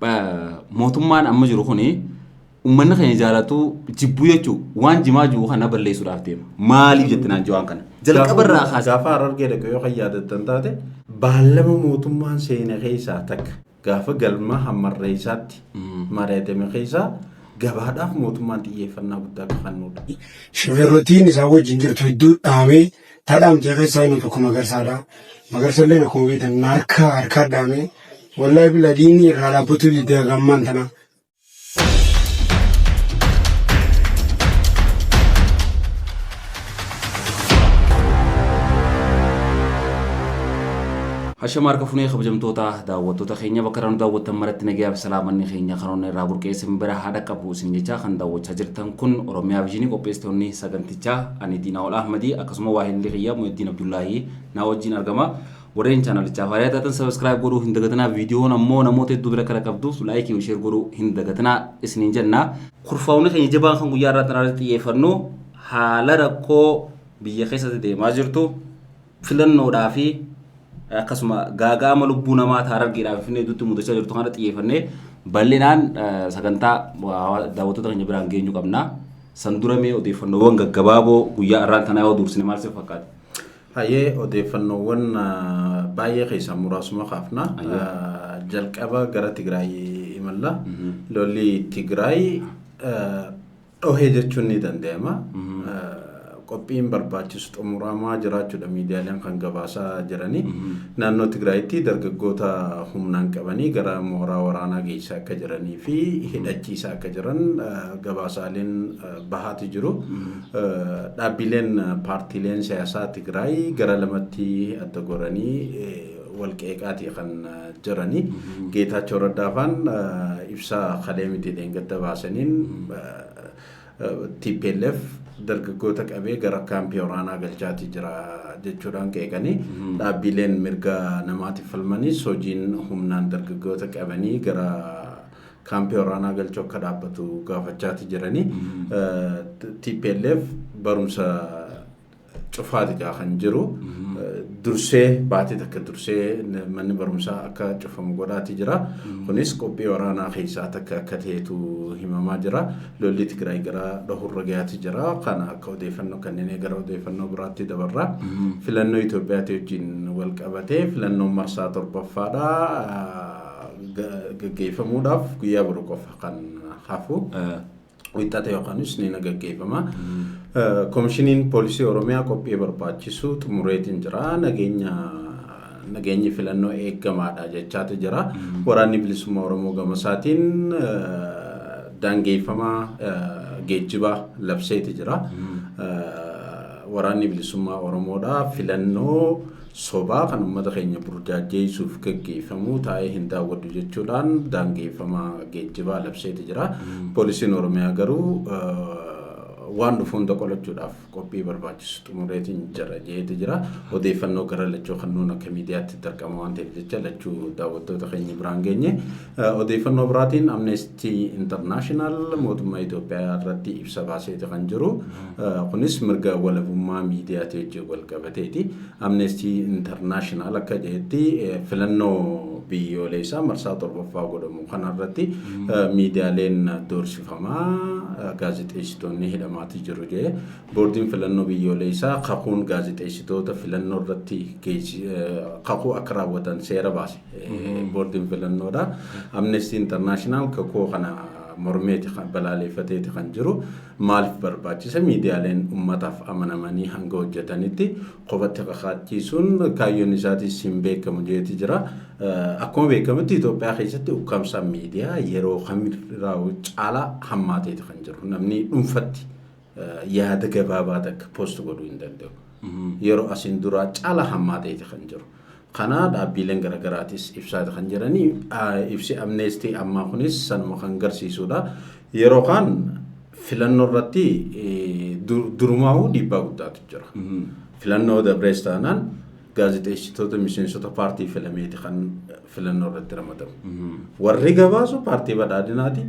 Mootummaan amma jiru kuni uummanni keenya jaalatu jibbuu jechuun waan jimaa jiru kana balleessuudhaaf deema. Maaliif jette naan waan kana? Jalqaba irraa kaasee. Gaafa Harargee dhaqe yoo kan yaadattan taate baallama mootummaan seene keessaa takka gaafa galma hammarreessaatti mari'atame keessaa gabaadhaaf mootummaan xiyyeeffannaa guddaa akka kennudha. Shofeerrotiin isaan wajjin jirtu hedduu dhaamee tadhaamtee keessaa inni tokko Magarsaadha. Magarsalleen akkuma beektan harka harkaa dhaamee wallahi billaa diinni irraa dhaabbatuu didee haga ammaan tana. Hashama harka funee kabajamtoota daawwattoota keenya bakka irraa nu daawwattan maratti nagayaa fi salaamanni keenya kan onnee irraa burqee isin bira haadha qabu isin jechaa kan daawwachaa jirtan kun Oromiyaa Viijinii qopheessitoonni sagantichaa ani Diinaa Ol Ahmadii akkasuma waahilli kiyya Muhiddiin Abdullaahii naa wajjin argama. Warreen chaanalichaaf haaraa taatan subscribe godhuu hin dagatinaa. Viidiyoon ammoo namoota hedduu bira akka qabduuf like fi share godhuu hin dagatinaa isiniin jenna. Kurfaa'onni keenya jabaan kan guyyaa irraa irratti xiyyeeffannu haala rakkoo biyya keessatti deemaa jirtu filannoodhaa fi akkasuma gaaga'ama lubbuu namaa Harargeedhaa fi Finfinnee gidduutti mudachaa jirtu kana xiyyeeffannee bal'inaan sagantaa daawwattoota keenya biraan geenyu qabna. San dura mee odeeffannoowwan gaggabaaboo guyyaa har'aan tanaa yoo dursine maal siif fakkaata? Hayyee odeeffannoowwan baay'ee keessaa muraasuma kaafna. Jalqaba gara Tigraay imalla. Lolli Tigraay dhohee jechuun ni danda'ama. Qophiin barbaachisu xumuramaa jiraachuudha miidiyaaleen kan gabaasaa jiranii. Naannoo Tigraayitti dargaggoota humnaan qabanii gara mooraa waraanaa geessaa akka jiranii fi hidhachiisaa akka jiran gabaasaaleen bahaati jiru. Dhaabbileen paartiileen siyaasaa Tigraay gara lamatti adda goranii walqeeqaati kan jiranii. Geetaachoo Raddaa faan ibsa kalee miti dheengadda baasaniin TPLF dargaggoota qabee gara kaampii waraanaa galchaati jira jechuudhaan qeeqanii dhaabbileen mirga namaatiif falmanis hojiin humnaan dargaggoota qabanii gara kaampii waraanaa galchuu akka dhaabbatu gaafachaati jiranii. TPLF barumsa cufaati kan jiru. Dursee baatii takka dursee manni barumsaa akka cufamu godhaati jira. Kunis qophii waraanaa keessaa takka akka ta'etu himamaa jira. Lolli Tigraay gara dhohurra gahaati jira. Kana akka odeeffannoo kanneen gara odeeffannoo biraatti dabarra. Filannoo Itoophiyaatti wajjin wal qabatee filannoon marsaa torbaffaadha. Gaggeeffamuudhaaf guyyaa boru qofa kan hafu. Wixata yookaanis ni gaggeeffama. Komishiniin poolisii Oromiyaa qophii barbaachisu xumureetiin jira. Nageenyi filannoo eegamaadha jechaatu jira. Waraanni bilisummaa Oromoo gama isaatiin daangeffama geejjibaa labseeti jira. Waraanni bilisummaa Oromoodha filannoo sobaa kan uummata keenya burjaajjeessuuf gaggeeffamu taa'ee hin daawwadhu jechuudhaan daangeffama geejjibaa labseeti jira. Poolisiin Oromiyaa garuu waan dhufu hunda qolachuudhaaf qophii barbaachisu xumureetiin jira jeeti jira. Odeeffannoo gara lachuu kan nuun akka miidiyaatti dirqama waan ta'eef jecha lachuu daawwattoota keenya biraan geenye. Odeeffannoo biraatiin Amnesty International mootummaa Itoophiyaa irratti ibsa baaseeti kan jiru. Kunis mirga walabummaa miidiyaatii wajjin wal qabateeti. Amnesty International akka jedhetti filannoo biyyoolessaa marsaa torbaffaa godhamu kanarratti miidiyaaleen doorsifamaa gaazexeessitoonni hidhamaati jiru jedhe. Boordiin filannoo biyyoolessaa kakuun gaazexeessitoota filannoo irratti kakuu akka raawwatan seera baase. Boordiin filannoodha. Amnesty International kakuu kana mormeeti kan balaaleffateeti kan jiru. Maaliif barbaachisa? Miidiyaaleen uummataaf amanamanii hanga hojjetanitti kophatti kakaachiisuun kaayyoon isaatis hin beekamu jeeti jira. Akkuma beekamutti Itoophiyaa keessatti ukkaamsaan miidiyaa yeroo kamirraa caalaa hammaateeti kan jiru. Namni dhuunfatti yaada gabaabaa takka post godhuu hin danda'u. Yeroo asiin duraa caalaa hammaateeti kan jiru. Kana dhaabbileen garaagaraatis ibsaati kan jiranii ibsi Amnesty ammaa kunis sanuma kan agarsiisudha. Yeroo kaan filannoo irratti durumaa'uu dhiibbaa guddaatu jira. Filannoo dabrees taanaan gaazexeessitoota miseensota paartii filameeti kan filannoo irratti ramadamu. Warri gabaasu paartii badhaadhinaati.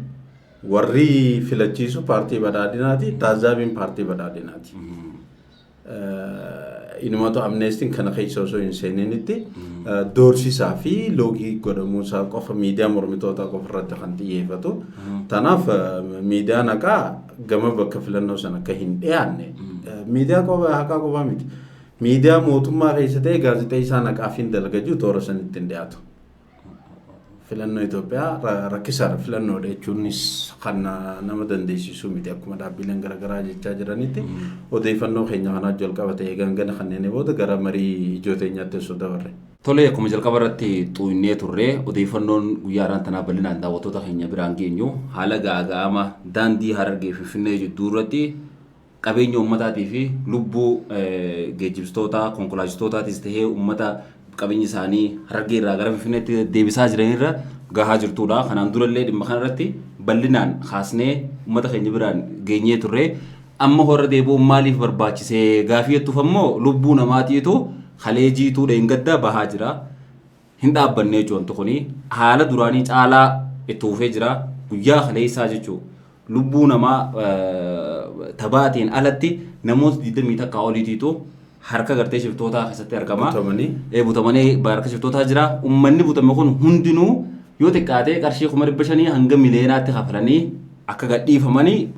Warri filachiisu paartii badhaadhinaati. Taazzaabiin paartii badhaadhinaati. Inumatu amneestiin kana keessa osoo hin seeninitti doorsisaa fi loogii godhamuusaa qofa miidiyaa mormitootaa qofa irratti kan xiyyeeffatu. Tanaaf miidiyaan haqaa gama bakka filannoo sana akka hin dhiyaanne, miidiyaa qofa haqaa qofa miti. Miidiyaa mootummaa keessa ta'e gaazexeessaan haqaaf hin dalagaju toora sanitti hin dhiyaatu. Filannoo Itoophiyaa rakkisaadha. Filannoodha jechuunis kan nama dandeessisuu miti, akkuma dhaabbileen garaagaraa jechaa jiranitti. Odeeffannoo keenya kanaa jalqaba ta'ee gangana kanneen booda gara marii ijoo teenyaatti osoo dabarre. Tole, akkuma jalqaba irratti xuunnee turre, odeeffannoon guyyaa har'aan tanaa bal'inaan daawwattoota keenya biraan geenyu haala gaaga'ama daandii Harargee Finfinnee jidduu irratti qabeenya uummataatii fi lubbuu geejjibsitootaa, konkolaachistootatis tahee uummata qabeenya isaanii Harargee irraa gara Finfinneetti deebisaa jiranirra gahaa jirtudha. Kanaan durallee dhimma kanarratti bal'inaan kaasnee uummata keenya biraan geenyee turre. Amma horra deebi'uun maaliif barbaachisee gaafii jettuuf ammoo lubbuu namaatiitu kalee jiituu dheengadda bahaa jira. Hin dhaabbanne jechuun wanti kuni haala duraanii caalaa itti fufee jira. Guyyaa kaleessaa jechuudha. Lubbuu namaa tabaatiin alatti namoota 21 oliitiitu harka gartee shiftootaa keessatti argama. Butamanii. Butamanii harka shiftootaa jira. Uummanni butame kun hundinuu yoo xiqqaate qarshii 500,000 hanga miliyoonaatti kafalanii akka gadhiifamanii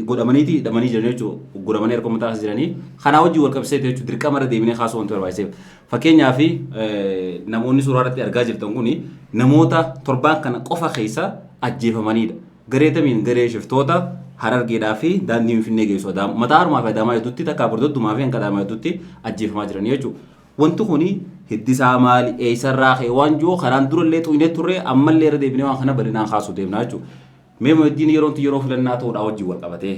godhamaniiti hidhamanii jiran jechuudha. Guramanii harka uummataa keessa jiranii. Kanaa wajjin wal qabsiisee jechuudha, dirqama irra deebinee kaasuu wanti barbaachiseef. Fakkeenyaaf, namoonni suuraa irratti argaa jirtan kuni namoota torbaan kana qofa keessa ajjeefamanidha. Garee tamiin? Garee shiftoota Harargeedhaa fi daandii Finfinnee geessu mataa harumaa fi Adaamaa jidduutti, takkaa Bordoddumaa fi hanga Adaamaa jidduutti ajjeefamaa jiranii jechuudha. Wanti kuni hiddisaa maali? Eessarraa ka'e? Waan jiru karaan durallee xuynee turre, ammallee irra deebinee waan kana bal'inaan kaasuu deemna jechuudha. Mee Muhiddiin, yeroon tun yeroo filannaa ta'uudhaa wajjin wal qabatee,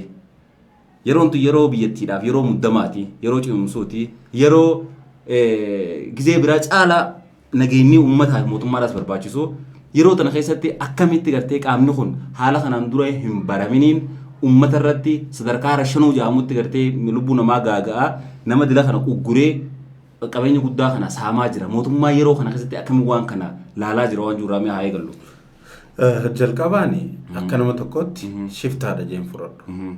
yeroon tun yeroo biyyattiidhaaf yeroo muddamaati, yeroo cimumsuuti, yeroo gizee biraa caalaa nageenyi uummataa fi mootummaadhaas barbaachisu, yeroo tana keessatti akkamitti gartee qaamni kun haala kanaan dura hin baraminiin uummata irratti sadarkaa rashanuu jedhamutti gartee lubbuu namaa gaaga'aa, nama dila kana ugguree qabeenya guddaa kana saamaa jira? Mootummaa yeroo kana keessatti akkamiin waan kana laalaa jira waan jiru haa eegallu. Jalqabaani akka nama tokkotti shiftaadha jeen fudhadhu.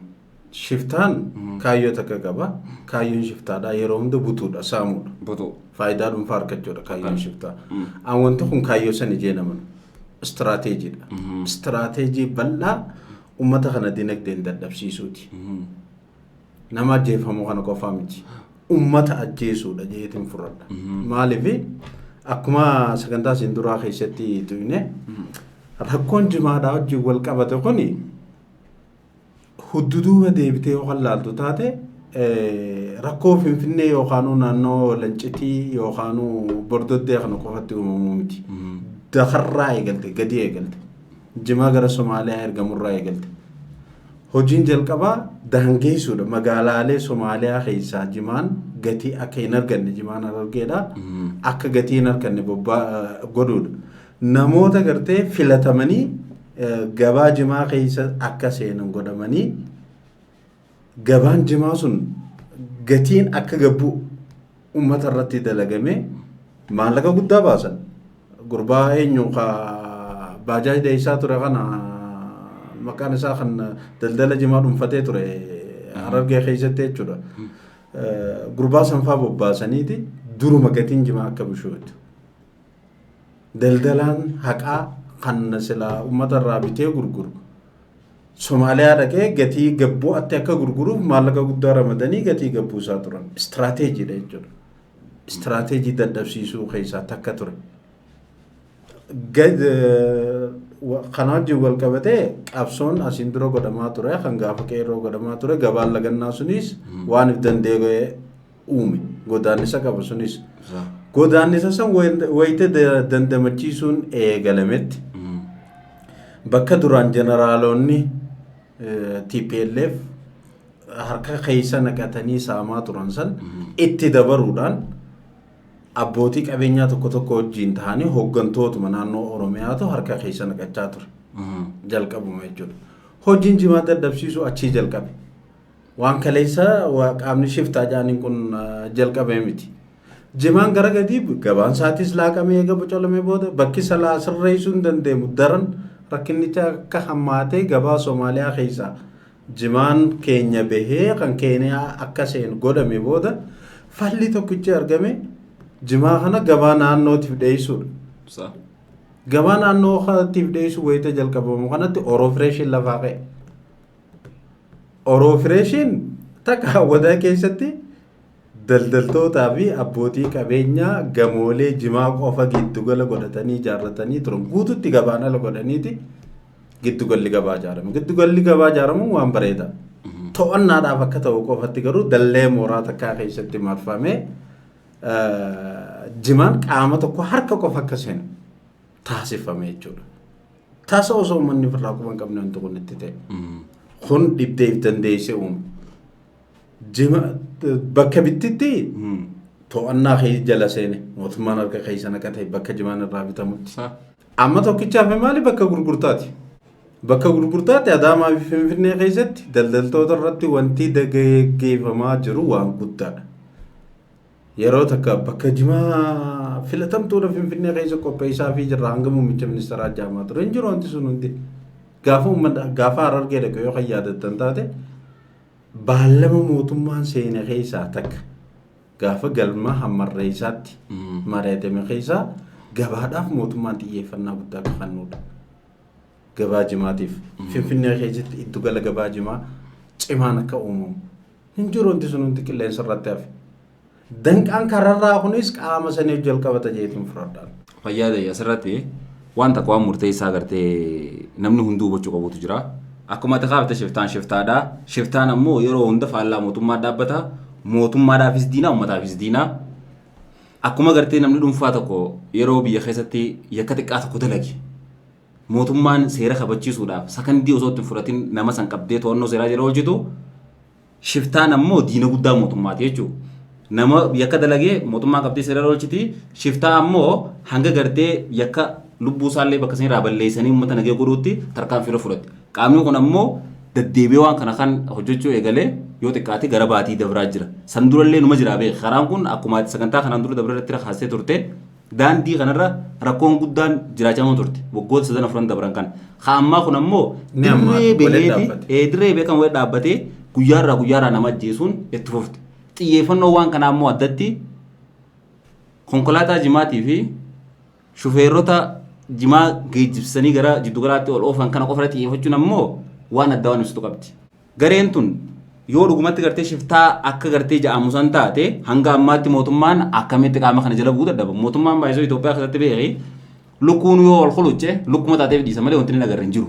Shiftaan kaayyoo takka qaba. Kaayyoon shiftaadha yeroo hunda butuudha, saamuudha. Butuu. Faayidaa dhuunfaa argachuudha kaayyoon shiftaa. An wanti kun kaayyoo sani jee namanu. Istiraateejiidha. Istiraateejii bal'aa uummata kana dinagdeen dadhabsiisuuti. Nama ajjeefamuu kana qofaa miti. Uummata ajjeesuudha jeetiin fudhadha. Maaliif, akkuma sagantaa isin duraa keessatti tuyne, rakkoon jimaadhaa wajjin wal qabate kuni hudduduuba deebitee yoo laaltu taate, rakkoo Finfinnee yookaan naannoo Lancitii yookaan Bordoddee kana qofatti uumamuu miti. Dakarraa eegalte, gadi eegalte. Jimaa gara Somaaliyaa ergamurraa eegalte. Hojiin jalqabaa daangeessuudha. Magaalaalee Somaaliyaa keessaa jimaan gatii akka hin arganne, jimaan Harargeedha. Akka gatii hin arganne godhuudha. Namoota gartee filatamanii gabaa jimaa keessa akka seenan godhamanii, gabaan jimaa sun gatiin akka gabbu uummata irratti dalagame, maallaqa guddaa baasan. Gurbaa eenyu ka baajaaj deessaa ture kana, maqaan isaa, kan daldala jimaa dhuunfatee ture Harargee keessatti jechuudha. Gurbaa sanfaa bobbaasaniiti duruma gatiin jimaa akka bishuutu. Daldalaan haqaa kan silaa uummata irraa bitee gurguru Somaaliyaa dhaqee gatii gabbu'aatti akka gurguruuf maallaqa guddaa ramadanii gatii gabbuusaa turan. Istiraateejiidha jechuudha. Istiraateejii dadhabsiisuu keessaa takka ture. Kana wajjin wal qabatee qabsoon asiin dura godhamaa ture, kan gaafa qeerroo godhamaa ture, gabaan lagannaa sunis waan if danda'e uume, godaannisa qaba sunis. Godaannisa san wayita dandamachiisuun eegalametti, bakka duraan jeneraalonni TPLF harka keessa naqatanii saamaa turan san itti dabaruudhaan, abbootii qabeenyaa tokko tokko wajjin ta'anii hooggantootuma naannoo Oromiyaatu harka keessa naqachaa ture. Jalqabuma jechuudha. Hojiin jimaa dadhabsiisuu achii jalqabe. Waan kaleessa qaamni shiftaa jaaniin kun jalqabee miti. Jimaan gara gadii gabaan isaatis laaqamee eega bocolamee booda, bakki salaa sirreessuu hin dandeenyu, daran rakkinnicha akka hammaatee, gabaa Somaaliyaa keessaa jimaan keenya bahee kan Keeniyaa akka seenu godhame booda, Falli tokkichi argame jimaa kana gabaa naannootiif dhiyeessuudha. Gabaa naannootiif dhiyeessuu wayita jalqabamu kanatti Oroofireeshiin lafaa ka'e. Oroofireeshiin takka hawwataa keessatti daldaltootaa fi abbootii qabeenyaa gamoolee jimaa qofa giddugala godhatanii ijaarratanii turan guututti gabaan ala godhaniiti giddugalli gabaa ijaarame. Giddugalli gabaa ijaaramuun waan bareeda. To'annaadhaaf akka ta'u qofatti garuu dallee mooraa takkaa keessatti marfamee jimaan qaama tokko harka qofa akka seenu taasifame jechuudha. Tasa osoo uummanni ofirraa quba hin qabne wanti kun itti ta'e. Kun dhibdeef dandeessee uume. Jima bakka bittitti to'annaa kee jala seene mootummaan harka keessa naqate bakka jimaan irraa bitamutti. Amma tokkicha hafe maali bakka gurgurtaati. Bakka gurgurtaatti Adaamaa fi Finfinnee keessatti daldaltoota irratti wanti gaggeeffamaa jiru waan guddaadha. Yeroo takka bakka jimaa filatamtuudha Finfinnee keessa qopheessaa fi jirra hanga muummicha ministeeraa jaamaa ture hin jiru wanti sun hundi. Gaafa uummata gaafa Harargee dhaqe yoo kan yaadattan taate baallama mootummaan seene keessaa takka gaafa galma hammarreessaatti mari'atame keessaa gabaadhaaf mootummaan xiyyeeffannaa guddaa akka kennuudha. Gabaa jimaatiif Finfinnee keessatti iddugala gabaa jimaa cimaan akka uumamu hin jiru wanti sun hundi qilleensa irratti hafe. Danqaan kararraa kunis qaama saniif jalqabata jeetiin fudhadhaan. Fayyaa ta'e asirratti waan takka waan murteessaa gartee namni hunduu hubachuu qabutu jira. Akkuma ati kaafte shiftaan shiftaadha. Shiftaan ammoo yeroo hunda faallaa mootummaa dhaabbata. Mootummaadhaafis diinaa, uummataafis diinaa. Akkuma gartee namni dhuunfaa tokko yeroo biyya keessatti yakka xiqqaa tokko dalage mootummaan seera kabachiisuudhaaf sakandii osoo itti hin fudhatin nama san qabdee to'annoo seeraa jala oolchitu shiftaan ammoo diina guddaa mootummaati jechuudha. Nama yakka dalagee mootummaan qabdee seera jala oolchiti. Shiftaa ammoo hanga gartee yakka lubbuu isaallee bakka sanirraa balleessanii uummata nagee godhuutti tarkaanfii irra fudhatti. Qaamni kun ammoo deddeebi'ee waan kana kan hojjechuu eegalee yoo xiqqaate gara baatii dabraa jira. San durallee numa jira beek. Karaan kun akkuma sagantaa kanaan dura dabre irratti kaastee turte daandii kanarra rakkoon guddaan jiraachaa turte waggoota sadan afran dabran kana. Ka ammaa kun ammoo Ni ammaa dirree waliin baheeti dhaabbate. dirree beekamu waliin dhaabbatee guyyaarraa guyyaarraa nama ajjeesuun itti fufte. Xiyyeeffannoo waan kanaa ammoo addatti konkolaataa jimaatii fi shufeerota jimaa geejjibsanii gara jiddugalaatti ol oofan kana qofa irratti xiyyeeffachuun ammoo waan addaa waan ibsitu qabdi. Gareen tun yoo dhugumatti gartee shiftaa akka gartee ja'amu san taate hanga ammaatti mootummaan akkamitti qaama kana jala bu'uu dadhaba. Mootummaan baay'isoo Itoophiyaa keessatti beeki lukkuun yoo ol kuluche lukkuma taateef dhiisa malee wanti inni agarre hin jiru.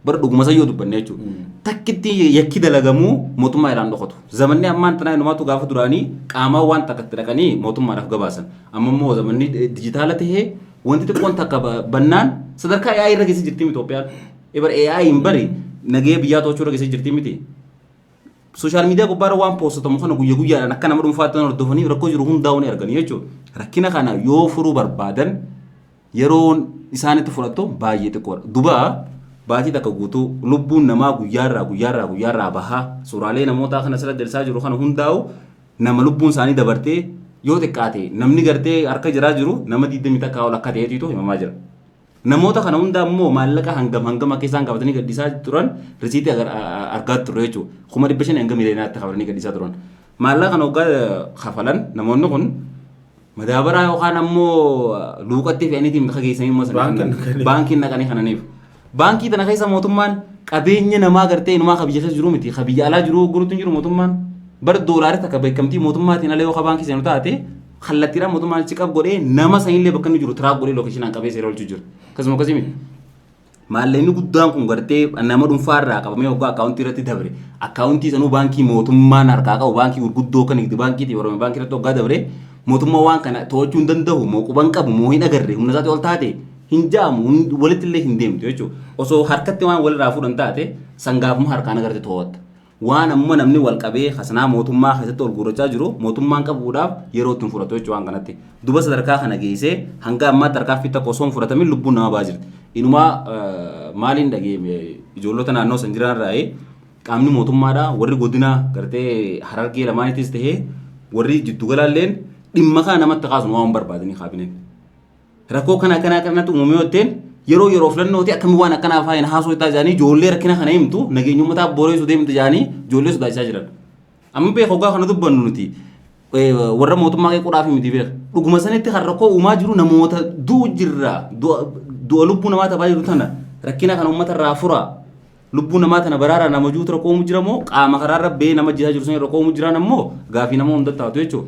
Bara dhuguma san yoo dubbanne jechuudha. Takkitti yakki dalagamuu mootummaa irraan dhokatu. Zamanni ammaan tanaa inumaatu gaafa duraanii qaamaan waan takka itti dhaqanii mootummaadhaaf gabaasan. Amma immoo zamanni dijitaala tahee wanti xiqqoon takka bannaan sadarkaa AI irra geessee jirti Itoophiyaan. Ebar AI hin bari nagee biyyaa to'achuu irra geessee jirti miti. Social media gubbaarra waan poostatamu kana guyya guyyaadhaan akka nama dhuunfaatti waan hordofaniif rakkoo jiru hundaa'uu ni arganii jechuudha. Rakkina kana yoo furuu barbaadan yeroon isaanitti fudhattu baay'ee xiqqoodha. Duba baatii takka guutuu lubbuun namaa guyyaarraa guyyaarraa guyyaarraa bahaa suuraalee namootaa kana asirratti diriirsaa jiru kana hundaa'u nama lubbuun isaanii dabartee yoo xiqqaate namni gartee harka jiraa jiru nama 20 takkaa ol akka ta'eetitu himamaa jira. Namoota kana hunda ammoo maallaqa hangam hangam akka isaan qabatanii gadhiisaa turan risiitii argaa turre jechuudha. 500,000 hanga miliyonaatti qabatanii gadhiisaa turan. Maallaqa kana waggaa kafalan namoonni kun madaabaraa yookaan ammoo luuqatti fe'aniitiin bakka geessanii immoo sana Baankiin naqanii. Baankiin naqanii kananiif. Baankii tana keessa mootummaan qabeenya namaa gartee inumaa ka biyya keessa jiru miti ka biyya alaa jiru guruutu hin jiru mootummaan. Bara doolaarri takka beekamtii mootummaatiin ala yoo ka baankii seenu taate kallattiidhaan mootummaan achi qab godhee nama sanillee bakka inni jiru track godhee locationaan qabee seera oolchuu jira. Akkasuma akkasii miti. Maallaqni guddaan kun gartee nama dhuunfaa irraa qabamee waggaa akkaawuntii irratti dabre akkaawuntii sanuu baankii mootummaan harkaa qabu baankii gurguddoo kan Nigdi baankiiti Oromiyaa baankii irratti waggaa dabre mootummaa waan kana to'achuu hin danda'u moo quban qabu moo hin agarre humna isaatii ol taate hin ja'amu walitti illee hin deemtu jechuudha. Osoo harkatti waan walirraa fuudhan taate sangaafuma harkaan agarte to'atta. Waan amma namni wal qabee hasanaa mootummaa keessatti ol guurrachaa jiru mootummaan qabuudhaaf yeroo ittiin fudhatu jechuudha waan kanatti. Duba sadarkaa kana geessee hanga ammaatti tarkaanfii tokko osoo hin fudhatamin lubbuun nama ba'aa jirti. Inumaa maaliin dhageenye ijoollota naannoo san jiran irraa qaamni mootummaadhaa warri godina gartee Harargee lamaanitis tahee warri jiddugalaalleen dhimma kana namatti kaasun waan barbaadanii kaabineen. Rakkoo kana kana kanatti uumamee yoo yeroo yeroo filannooti akkami waan akkanaa faayin haasoo itti jedhanii ijoollee rakkina kana himtu nageenya uummataa boreessuu deemtu jedhanii ijoollee sodaachisaa jiran. Amma beeku hoggaa kana dubbannu nuti Warra mootummaa qeequudhaaf miti beeka. Dhuguma sanitti kan rakkoo uumaa jiru namoota du'u jirra. Du'a lubbuu namaa taphaa jiru tana rakkina kana uummata irraa furaa. Lubbuu namaa tana baraaraa nama jirutu rakkoo uumuu jira moo qaama karaarra ba'ee nama jiraa jiru sun rakkoo uumuu jiraan ammoo gaafii nama hunda taatu jechuudha.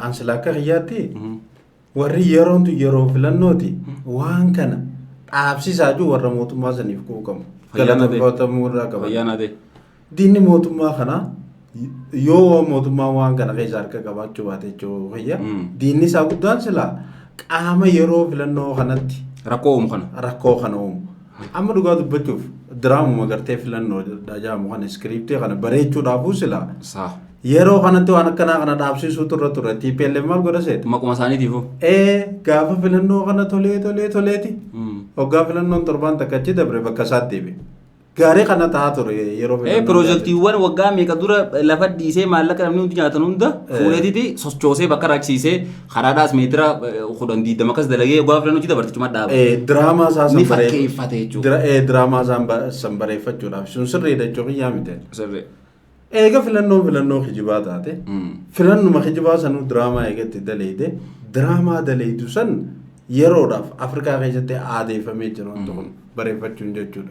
An sila akka kiyyaatti warri yeroon tun yeroo filannooti waan kana dhaabsisaa jiru warra mootummaa saniif quuqamu. Galateeffatamuu irraa qaban. Fayyaa naa ta'e. Diinni mootummaa kanaa yoo mootummaan waan kana keessa harka qabaachuu baate jechuu kiyya. Diinni isaa guddaan silaa qaama yeroo filannoo kanatti Rakkoo uumu kana. rakkoo kana uumu. Amma dhugaa dubbachuuf diraamuma gartee filannoo jedhamu kana iskiriiptii kana bareechuudhaafuu silaa Saa. yeroo kanatti waan akkanaa kana dhaabsisuutu irra ture. TPLF maal godha seeta? Maquma isaaniitiifuu. Ee, gaafa filannoo kana tolee tolee toleeti. Hoggaa filannoon torbaan takka achi dabre bakka isaatti deebi'e. Gaarii kana ta'aa ture yeroo filannoon. Piroojeektiiwwan waggaa meeqa dura lafa dhiisee maallaqa namni hundi nyaatan hunda fuudheetiti sochoosee bakka raksiisee karaadhaas meetira 10 20 akkas dalagee waggaa filannoo hojii dabartichuma dhaaba. Diraamaa isaa Ni fakkeeffate jechuudha. Diraamaa isaa san bareeffachuudhaaf sun sirriidha jechuu kiyyaa miti. Sirrii. Eega filannoon filannoo kijibaa taate, filannuma kijibaa sanuu diraamaa eegatti daleeyde, diraamaa daleeydu san yeroodhaaf Afrikaa keessatti aadeeffamee jira wanti kun bareeffachuun jechuudha.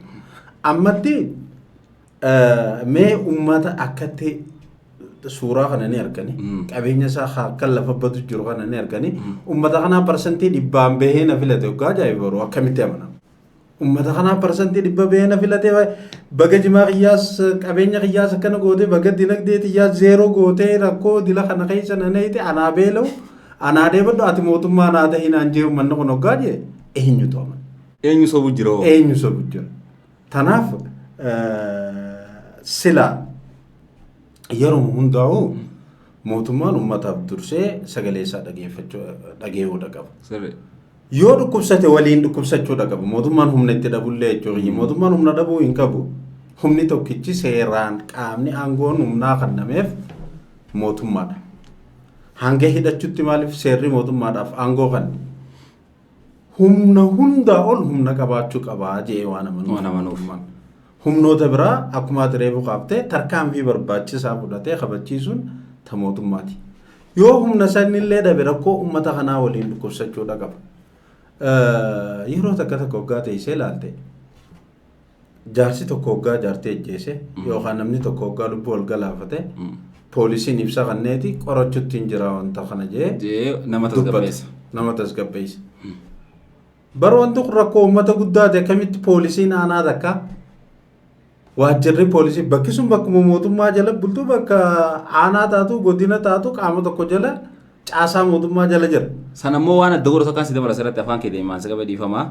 Ammatti mee uummata akkatti suuraa kana ni argani, qabeenya isaa akka lafa badu jiru kana ni argani, uummata kanaa 100% bahee na filate hoggaa ajaa'iba baruu akkamitti amanama? Uummata kanaa 100% bahee na filate, baga jimaa kiyyaas qabeenya kiyyaas akkana gootee, baga dinagdee xiyyaas zeeroo gootee, rakkoo dila kana keessa na neeyte, anaa beela'u anaa deebadhu, ati mootummaa naa ta'ii naan jee uummanni kun hoggaa jee eenyutu amana? Eenyu sobu jira hoo? Eenyu sobu jira? Tanaaf sila yeroo hundaa'u mootummaan uummataaf dursee sagalee isaa dhageeffachuu dhagee'uudha qaba. Sirrii. Yoo dhukkubsate waliin dhukkubsachuudha qaba. Mootummaan humna itti dhabullee jechuudha. Mootummaan humna dhabuu hin qabu. Humni tokkichi seeraan qaamni aangoon humnaa kennameef mootummaadha. Hanga hidhachuutti maaliif seerri mootummaadhaaf aangoo kenna? Humna hundaa ol humna qabaachuu qabaa jee waan amanuuf. Waan amanuuf. Humnoota biraa akkuma ati reefu kaaftee tarkaanfii barbaachisaa fudhatee kabachiisuun ta mootummaati. Yoo humna sanillee dhabe rakkoo uummata kanaa waliin dhukkubsachuudha qaba. Yeroo takka takka hoggaa teessee ilaalte, jaarsi tokko hoggaa jaartee ajjeese yookaan namni tokko hoggaa lubbuu ol galaafate, poolisiin ibsa kanneeti qorachuutti hin jira wanta kana jee Jee nama dubbata. tasgabbeessa. Nama tasgabbeessa. Bara wanti kun rakkoo uummata guddaati, akkamitti poolisiin aanaa takka, waajjirri poolisii bakki sun bakkuma mootummaa jala bultu, bakka aanaa taatu godina taatu qaama tokko jala caasaa mootummaa jala jira. Sana immoo waan adda godhatu akkaan si dabala asirratti afaan kee deemaan si qaba dhiifamaa.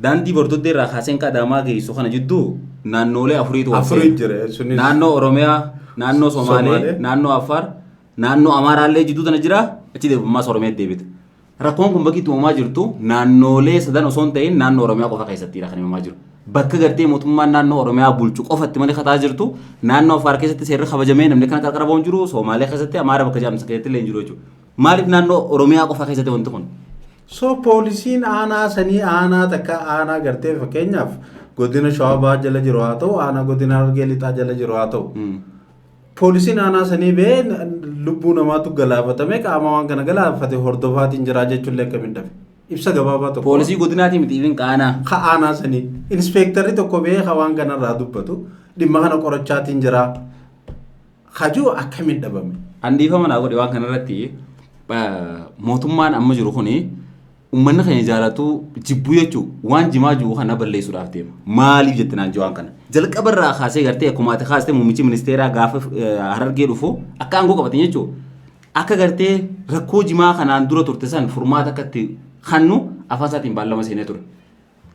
Daandii Bordoddee irraa kaaseen Adaamaa geessu kana jidduu naannoolee afuriitu wal Afurii seena. jira sunis. Naannoo Oromiyaa, naannoo Somaalee, Somaalee. naannoo Affaar, naannoo Amaaraallee jidduu tana jira. Achi deebummaas Oromiyaa deebita. Rakkoon kun bakki itti uumamaa jirtu naannoolee sadan osoo hin ta'in naannoo Oromiyaa qofa keessattidha kan himamaa jiru. Bakka gartee mootummaan naannoo Oromiyaa bulchu qofatti malee kataa jirtu naannoo Affaar keessatti seerri kabajamee namni kana qarqara ba'u hin jiru, Somaalee keessatti, Amaara bakka jedhamtu keessatti illee hin jiru jechuudha. Maaliif naannoo Oromiyaa qofa keessatti wanti kun? So poolisiin aanaa sanii aanaa takka aanaa gartee fakkeenyaaf godina Shawaa Bahaa jala jiru haa ta'u, aanaa godina Harargee Lixaa jala jiru haa ta'u. Poolisiin aanaa sanii ba'ee lubbuu namaatu galaafatame, qaama waan kana galaafate hordofaatiin jira jechuullee akkamiin dhabe? Ibsa gabaabaa tokko. Poolisii godinaatii miti ifin qaanaa. Ka aanaa sanii inspeektarri tokko ba'ee ka waan kanarraa dubbatu, dhimma kana qorachaatiin jira. Hajuu akkamiin dhabame? Andiifama naa godhe, waan kanarratti mootummaan amma jiru kuni uummanni keenya jaalatu jibbuu jechuun waan jimaa jiru kana balleessuudhaaf deema. Maaliif jette naan waan kana? Jalqaba irraa kaasee gartee akkuma ati kaastee muummichi ministeeraa gaafa Harargee dhufu akka aangoo qabatan jechuudha. Akka gartee rakkoo jimaa kanaan dura turte san furmaata akka itti kannu afaan isaatiin baallama seenee ture.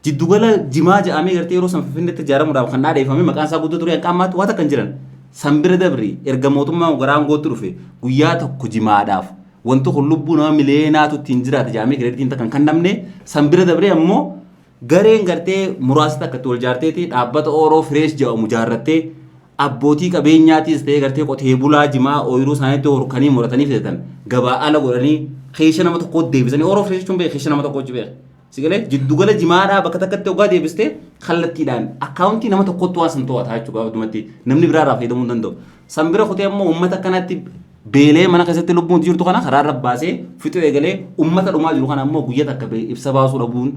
Jiddugala jimaa jedhamee gartee yeroo san Finfinneetti ijaaramuudhaaf kan dhaadheeffame maqaan isaa guddoo ture, hanqa ammaatti waan takka hin jiran. San bira dabri erga mootummaan gara aangootti dhufe guyyaa tokko jimaadhaaf wanti kun lubbuu nama miliyeenaatu ittiin jiraata jedhamee kireeditiin takka hin kennamne. San bira dabree ammoo gareen gartee muraasa takka itti wal jaarteeti dhaabbata Ooroo Fireesh jedhamu jaarrattee abbootii qabeenyaatiis ta'ee gartee qotee bulaa jimaa ooyiruu isaaniitti horkanii muratanii fidatan gabaa ala godhanii keesha nama tokkoo deebisanii. Ooroo Fireesh jechuun beeka, keesha nama tokkoo beeka. Sigalee jiddugala jimaadhaa bakka takkatti hoggaa deebistee kallattiidhaan akkaawuntii nama tokkotti waan san to'ata jechuudha, gabaabumatti namni biraa irraa fayyadamuu hin danda'u. San bira kutee ammoo uummata akkanatti Beelee mana keessatti lubbuun jirtu kana karaa irra baasee fixuu eegalee uummata dhumaa jiru kana ammoo guyyaa takka ibsa baasuu dhabuun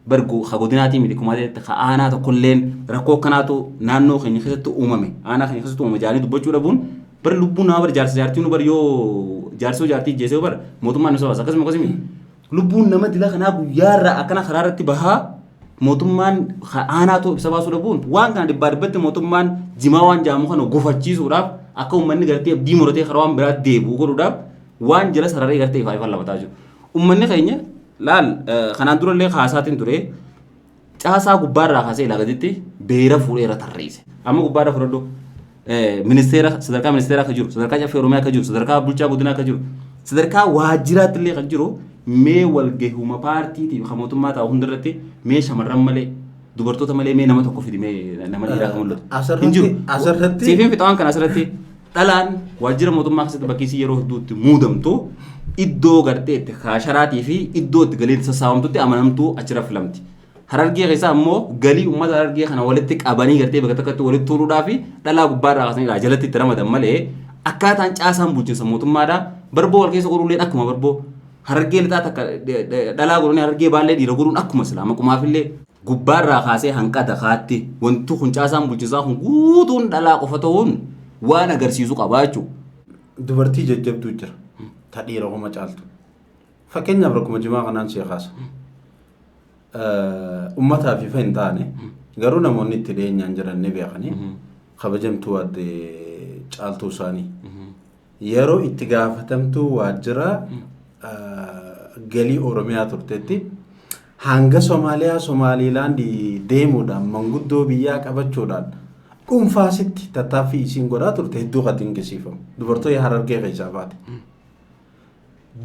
bargu ka godinaatii miti kumateetti ka aanaa tokkolleen rakkoo akkanaatu naannoo keenya keessatti uumame, aanaa keenya keessatti uumame jaanii dubbachuu dhabuun bar lubbuun nama bar jaarsa jaartii nu bar yoo jaarsoo jaartii jeesee bar mootummaan nu sabaasa akkasuma akkasuma lubbuun nama dila kanaa guyyaarraa akkana karaa irratti bahaa mootummaan aanaatu ibsa baasuu dhabuun waan kana dhibbaa dhibbatti mootummaan jimaa waan jaamu kana gufachiisuudhaaf akka uummanni gartee abdii muratee karaa waan biraa deebi'u godhuudhaaf waan jala sararee gartee ifaa ifaan lafataa jiru. Uummanni keenya laal kanaan durallee kaasaatiin ture caasaa gubbaarraa kaasee ilaa gaditti beera fuudhee irra tarreesse. Amma gubbaarra fudhadhu ministeera, sadarkaa ministeeraa akka jiru, sadarkaa Caffee Oromiyaa akka jiru, sadarkaa bulchaa godinaa akka jiru, sadarkaa waajjiraatti illee kan jiru mee walgahuma paartiitiif kan mootummaa taa'u hundarratti mee shamarran malee, dubartoota malee mee nama tokko fidi, mee nama dhiiraa kan mul'atu. Hin jiru. Siifin fixa waan kana. Asirratti dhalaan waajjira mootummaa keessatti bakki isii yeroo hedduutti muudamtu iddoo gartee itti kaasharaatii fi iddoo itti galiin sassaabamtutti amanamtuu achirra filamti. Harargee keessaa immoo galii uummata Harargee kana walitti qabanii gartee bakka tokkotti walitti tuuluudhaa fi dhalaa gubbaarraa kaasanii jalatti itti ramadan malee akkaataan caasaan bulchiinsa mootummaadhaa barboo wal keessa godhullee akkuma barboo Harargee lixaa takka dhalaa godhanii Harargee baallee dhiira godhuun akkuma silaa maqumaafillee gubbaarraa kaasee hanqa dakaatti wanti kun caasaan bulchiinsaa kun guutuun dhalaa qofa ta'uun waan agarsiisu qabaa jechuudha. Dubartii jajjabduu jira. Ta dhiira homa caaltu. Fakkeenyaaf rakkuma jimaa kanaan see kaasa. Uummataaf ifa hin taane garuu namoonni itti dhiyeenyaan jiran ni beekanii kabajamtuu adde Caaltuu isaanii. Yeroo itti gaafatamtuu waajjira galii Oromiyaa turtetti hanga Somaaliyaa Somaaliilaandii deemuudhaan manguddoo biyyaa qabachuudhaan dhuunfaasitti tattaaffii isiin godhaa turte hedduu kan dinqisiifamu. Dubartoota Harargee keessaa baate.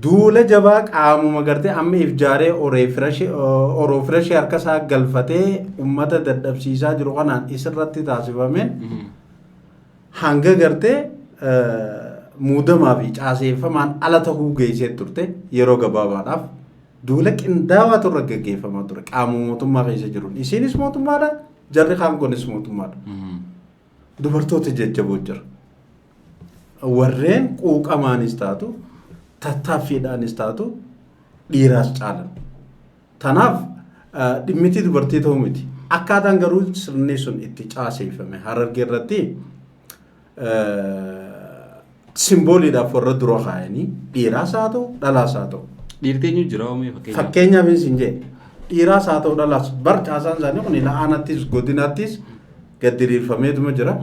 Duula jabaa qaamuma gartee amma if jaaree oroo firashee harka isaa galfatee uummata dadhabsiisaa jiru kanaan isirratti taasifameen hanga gartee muudamaa fi caaseeffamaan ala ta'uu geessee turte yeroo gabaabaadhaaf. Duula qindaawaa turre gaggeeffamaa ture qaamuma mootummaa keessa jiruun. Isiinis mootummaadha, jarri kaan kunis mootummaadha. Dubartoota jajjaboo jira. Warreen quuqamaanis taatu, tattaaffiidhaanis taatu dhiiraas caalan. Tanaaf dhimmiti dubartii ta'uu miti. Akkaataan garuu sirni sun itti caaseeffame Harargee irratti simbooliidhaaf warra dura kaayanii dhiiraas haa ta'u dhalaas haa ta'u. Dhiirti eenyu jira oomee fakkeenyaaf? Fakkeenyaaf isin jee dhiiraas haa ta'u dhalaas bar caasaan isaanii kun ila aanattis godinattis gad diriirfameetuma jira.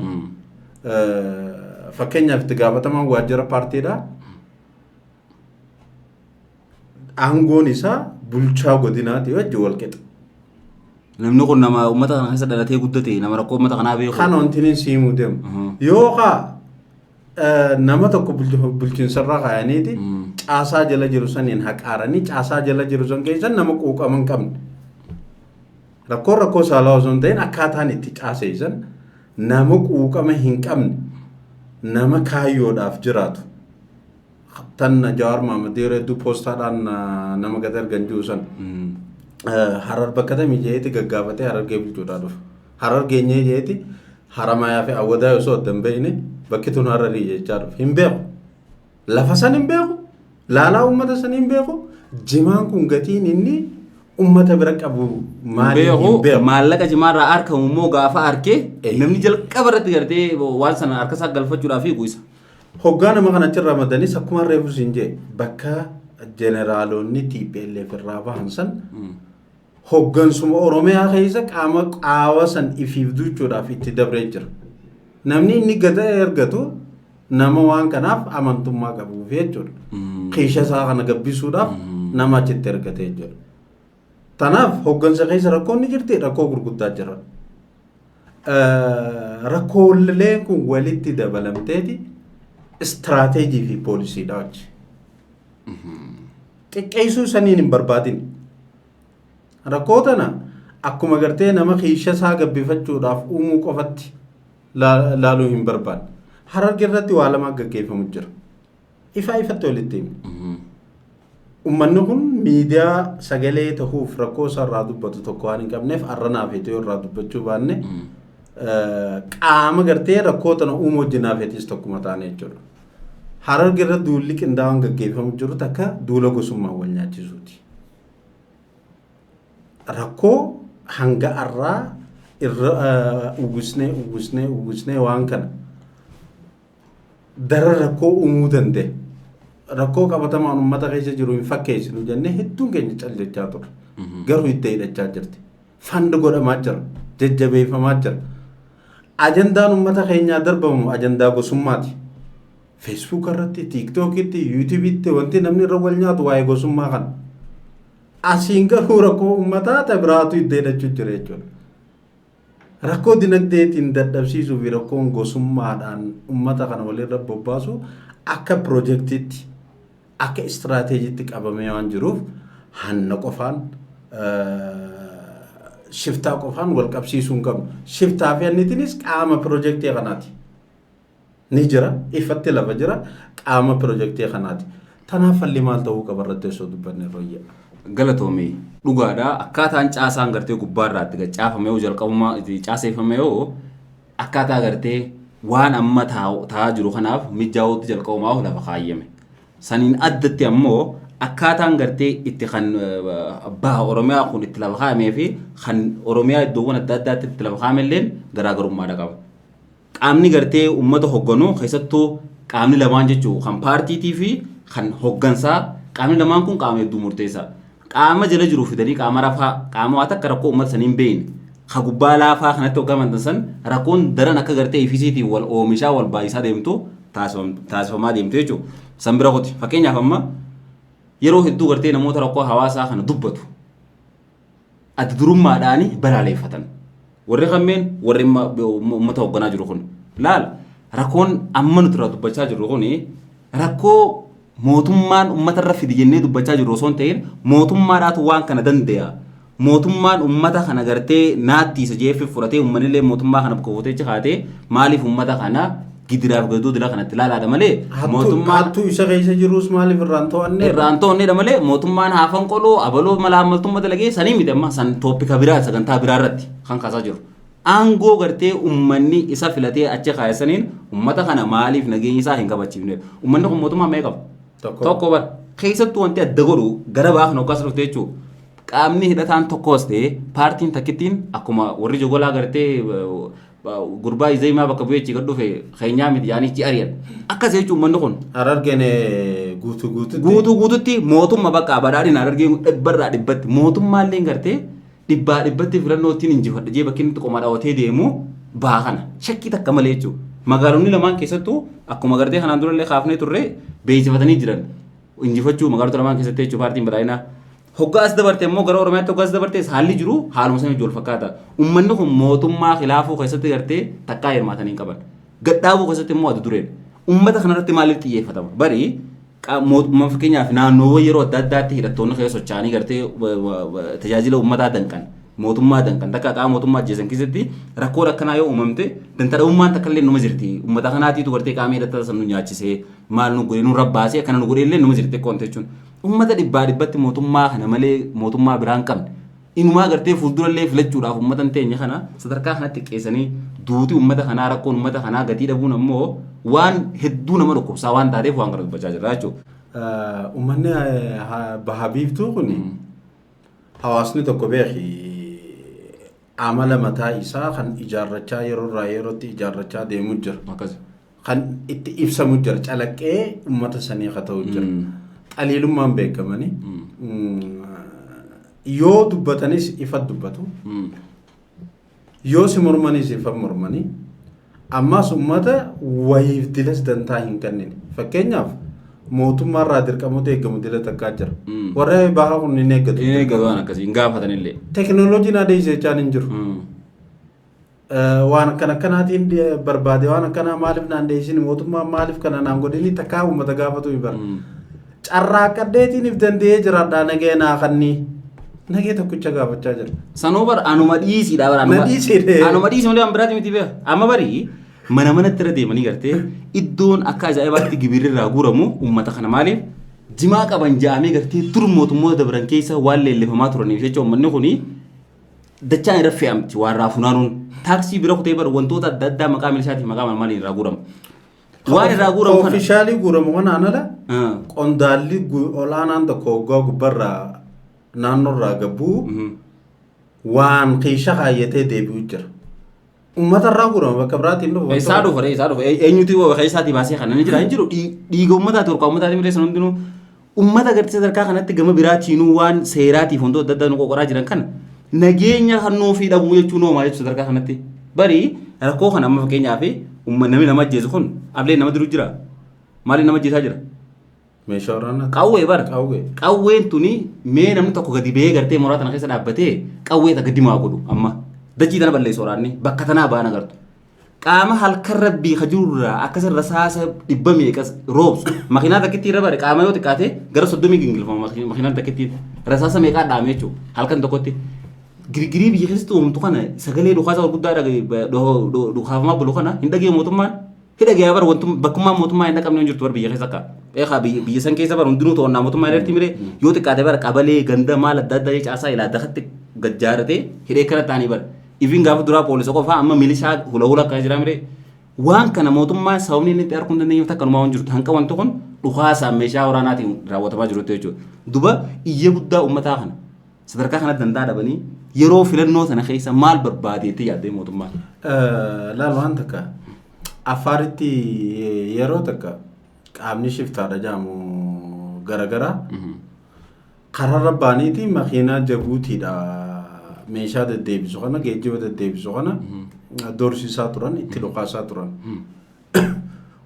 Fakkeenyaaf itti gaafatamaan waajjira paartiidha. Aangoon isaa bulchaa godinaati wajjin wal qixa. Namni kun nama uummata kana keessa dhalatee guddate, nama rakkoo uummata kanaa beeku. Kan wanti siimuu deemu. Yookaan nama tokko bulchiinsarraa kaayaniiti caasaa jala jiru saniin haqaaranii caasaa jala jiru san keessa nama quuqama hin qabne. Rakkoon rakkoo saalaa osoo hin ta'in akkaataan itti caaseessan nama quuqama hin qabne, nama kaayyoodhaaf jiraatu. Tan Jawaar Mohaammed yeroo hedduu poostaadhaan nama gad ergan jiru san. Harar bakka tamii jeeti gaggaafatee Harargee bulchuudhaa dhufa. Harar geenyee jeeti Haramayaa fi Awwadaa osoo adda hin beekne bakki tun Hararii jechaa dhufa. Hin beeku. Lafa san hin beeku. Laalaa uummata san hin beeku. Jimaan kun gatiin inni uummata bira qabu maali hin beeku. Beeku. Maallaqa jimaarraa argamu immoo gaafa arke namni jalqaba irratti gartee waan sana harka isaa galfachuudhaaf fiigu isa. Hoggaa nama kana achi ramadanis akkuma reefu siin jee bakka jeneraalonni TPLF irraa bahan san hoggansuma Oromiyaa keessa qaama qaawa san ifiif duuchuudhaaf itti dabree jira. Namni inni gada ergatu nama waan kanaaf amantummaa qabuuf jechuudha. Kiisha isaa kana gabbisuudhaaf nama achitti ergate jechuudha. Tanaaf hoggansa keessa rakkoon ni jirti, rakkoo gurguddaa jira. Rakkooleen kun walitti dabalamteeti istiraateejii fi poolisiidha wajji. Xiqqeessuu saniin hin barbaadin. Rakkoo tana akkuma gartee nama kiisha isaa gabbifachuudhaaf uumuu qofatti laaluu hin barbaanne. Harargee irratti waa lama gaggeeffamu jira. Ifaa ifatti walitti himne. Uummanni kun miidiyaa sagalee ta'uuf rakkoo isaa irraa dubbatu tokko waan hin qabneef arranaa fi yoo irraa dubbachuu baanne qaama gartee rakkoo tana uumuu wajjin naafeetis tokkuma taane jechuudha. Hararge irra duulli qindaa'aan gaggeeffamu jiru takka duula gosummaa wal nyaachisuuti. Rakkoo hanga har'aa irra uwwisnee uwwisnee uwwisnee waan kana dara rakkoo uumuu danda'e. Rakkoo qabatamaan uummata keessa jiru hin fakkeessinu jennee hedduun keenya cal jechaa turre. Garuu itti hidhachaa jirti. Fund godhamaa jira. Jajjabeeffamaa jira. Ajandaan uummata keenyaa darbamu ajandaa gosummaati. Facebook irratti, TikTokitti, YouTubeitti wanti namni irra wal nyaatu waa'ee gosummaa kana. Asiin garuu rakkoo uummataa ta biraatu itti hidhachuu jira jechuudha. Rakkoo dinagdeetiin dadhabsiisuu fi rakkoon gosummaadhaan uummata kana walirra bobbaasu akka piroojeektiitti, akka istiraateejiitti qabamee waan jiruuf, hanna qofaan, shiftaa qofaan wal qabsiisuu hin qabnu. Shiftaa fi hannitiinis qaama piroojeektii kanaati. Ni jira, ifatti lafa jira, qaama piroojeektii kanaati. Tanaaf falli maal ta'uu qaba irratti osoo dubbanne royya. Galatoomii, dhugaadha. Akkaataan caasaan gartee gubbaarraa itti caafame yoo, jalqabumaa itti caaseeffame yoo, akkaataa gartee waan amma taa'aa jiru kanaaf mijaa'uutti jalqabumaa lafa kaayyame. Saniin addatti ammoo akkaataan gartee itti kan baha Oromiyaa kun itti lafa kaayamee fi kan Oromiyaa iddoowwan adda addaatti itti lafa kaayame illeen garaagarummaadha qaba. Qaamni gartee uummata hogganu, keessattuu qaamni lamaan jechuun kan paartiitii fi kan hoggansaa, qaamni lamaan kun qaama hedduu murteessaa. Qaama jala jiru fidanii qaama rafaa, qaama waa takka rakkoo uummata sanii hin beekne, ka gubbaa laafaa kanatti hoggaman san, rakkoon daran akka gartee ifisiitiin wal oomishaa wal baay'isaa deemtu taasifamaa deemtu jechuudha. San bira kuti fakkeenyaaf amma yeroo hedduu gartee namoota rakkoo hawaasaa kana dubbatu adda durummaadhaan balaaleeffatan. Warri kammeen warri uummata hoogganaa jiru kun, laal, rakkoon amma nuti irraa dubbachaa jirru kun rakkoo mootummaan uummata irra fidi jennee dubbachaa jirru osoo hin ta'in, mootummaadhaatu waan kana danda'a. Mootummaan uummata kana gartee naattiisa jeeffi fudhatee, uummanillee mootummaa kana bakka buutee kaatee, maaliif uummata kana gidiraaf gaduu dila kanatti ilaalaadha malee mootummaan Hattuu isa keessa jirus maaliif irraan to'anne? Irraan to'annedha malee, mootummaan haafan qoloo abaloo mala ammaltummaa dalagee sanii miti. Amma san topic biraa, sagantaa biraa irratti kan kaasaa jiru. Aangoo gartee uummanni isa filatee achi kaayessaniin uummata kana maaliif nageenya isaa hin kabachiifne? Uummanni kun mootummaa meeqa qaba? Tokko. Tokko bara. Keessattuu wanti adda godhu gara baa kan hoggaas dhufte jechuudha. Qaamni hidhataan tokkos ta'ee paartiin takkittiin akkuma warri jogolaa gartee gurbaa Izeemaa bakka bu'ee achi gad dhufe keenyaa miti yaanii achi ari'an. Akkas jechuun uummanni kun Harargeen guutuu guututti. Guutuu guututti mootummaa bakka badhaadhina Harargeen dhibbarraa dhibbatti mootummaallee gartee dhibbaa dhibbatti filannoo ittiin injifadha jee bakki inni qoma dhaawatee deemu baa kana shakkii takka malee jechuudha. Magaalonni lamaan keessattuu akkuma gartee kanaan durallee kaafnee turre beeksifatanii jiran injifachuu magaalota lamaan keessatti jechuudha paartiin badhaadhinaa. Hoggaa as dabarte immoo, gara Oromiyaatti hoggaa as dabarte, haalli jiru haaluma sana wal fakkaata. Uummanni kun mootummaa khilaafuu keessatti gartee takkaa hirmaatanii hin qaban. Gadhaabuu keessatti immoo adda dureedha. Uummata kanarratti maaliif xiyyeeffatama? Bari mootummaa fakkeenyaaf naannoowwan yeroo adda addaatti hidhattoonni keessa socho'anii gartee tajaajila uummataa danqan, mootummaa danqan, takka qaama mootummaa ajjeesan keessatti rakkoon akkanaa yoo uumamte, dantadhabummaan takka illee numa jirti. Uummata kanaatiitu gartee qaama hidhataa san nu nyaachisee, maal nu godhe, nu rabbaasee, akkana nu godhe illee numa jirti xiqqoon jechuun. Uummata dhibbaa dhibbatti mootummaa kana malee mootummaa biraa hin qabne. Inumaa gartee fuuldurallee filachuudhaaf uummata hin teenye kana sadarkaa kanatti xiqqeessanii, duuti uummata kanaa, rakkoon uummata kanaa gatii dhabuun ammoo waan hedduu nama dhukkubsaa waan taateef waan kana dubbachaa jirra jechuudha. Uummanni baha biiftuu kun, hawaasni tokko beeki, amala mataa isaa kan ijaarrachaa yeroo irraa yerootti ijaarrachaa deemu jira. Kan itti ibsamu jira, calaqqee uummata sanii haa ta'u jira. Xaliilummaan beekamanii yoo dubbatanis ifa dubbatu. Yoo si mormanis ifa mormanii, ammas uummata wayiif dilas dantaa hin kennine. Fakkeenyaaf mootummaarraa dirqamoota eegamu dila takkaa jira. Warra bahaa kun hin eeggatu. Inni eeggatu waan akkasii hin gaafatanillee. Teknooloojiin adeemsa jechaan hin jiru. Waan akkana akkanaatiin barbaade, waan akkanaa maaliif naan deebisin, mootummaan maaliif kana naan godhini takkaa uummata gaafatu hin bara. Carraaqqadheetiin if danda'ee jiraadhaa, nagee naa kannii nagee tokkicha gaafachaa jira. Sanuu bar anuma dhiisiidha bar. Na dhiisiidha. Anuma dhiisi malee waan biraati miti beeka. Amma bari mana manatti irra deemanii gartee iddoon akka ajaa'ibaatti gibirri irraa guuramu uummata kana maaliif jimaa qaban ja'amee gartee dur mootummoota dabran keessa waan leellifamaa turaniif jecha, uummanni kuni dachaan irra fe'amti waan irraa funaanuun taaksii bira kutee bar wantoota adda addaa maqaa milishaatiif maqaa maaliin irraa guurama. Waan irraa guuramu kana. Officially guuramu kanaan ala qondaalli olaanaan tokko waggaa gubbarraa naannoorraa gabbuu waan keesha kaayyatee deebi'u jira. Uummata irraa guurama, bakka biraatiin dhufu. Eessaa dhufa ree? Eessaa dhufa? Eenyutu keessaatii baasee kana ni jira? Hin jiru. Dhiiga uummataati, horkaa uummataati malee san hundinuu uummata gartee sadarkaa kanatti gama biraatiinuu waan seeraatiif wantoota adda addaa nu qoqoraa jiran kana nageenya kan nuufii dhabuu jechuun hoomaa jechuudha sadarkaa kanatti. Bari rakkoo kana amma fakkeenyaaf namni nama ajjeesu kun ablee nama diru jira. Maaliin nama ajjeesaa jira? Meeshaa waraanaa. Qawwee bara. Qawwee. Qawween tuni mee namni tokko gadi ba'ee gartee mooraa tana keessa dhaabbatee qawwee takka dimaa godhu amma. Dachii tana balleessu waraanni bakka tanaa ba'an agartu. Qaama halkan rabbii ka jirurraa akkasirra rasaasa dhibba meeqas roobsu. Makiinaa takkitti irra bare qaama yoo xiqqaate gara 30 gingilfama makiinaan takkitti rasaasa meeqaa dhaame jechuudha halkan tokkotti. Girgirii biyya keessatti uumamtu kana, sagalee dhukaasa gurguddaa dhukaafamaa bulu kana hin dhagee mootummaan. Hidha ga'aa bara wantum bakkummaa mootummaa hin dhaqabne hin jirtu bara biyya keessa akka. Eegaa biyya san keessa bara hundinuu to'annaa mootummaa irratti miree yoo xiqqaate bara qabalee ganda maal adda addaa caasaa ilaa dakatti gajjaaratee hidhee kana ta'anii bara. Ifin gaafa duraa poolisa qofaa, amma milishaa hula hula akkana jira miree. Waan kana mootummaan sababni inni itti arguu hin dandeenyeef takka numaa hin jirtu. Hanqa wanti kun dhukaasaan meeshaa waraanaatiin raawwatamaa jirutti jechuudha. Duba iyya guddaa uummataa kana sadarkaa kana danda'a dhabanii yeroo filannoo sana keessa maal barbaadeetti yaaddee mootummaan? Laal, waan takka Affaaritti yeroo takka qaamni shiftaadha jedhamu garagaraa kararra baaniiti makiinaa Jabuutiidha meeshaa deddeebisu kana, geejjiba deddeebisu kana doorsisaa turan, itti dhukaasaa turan.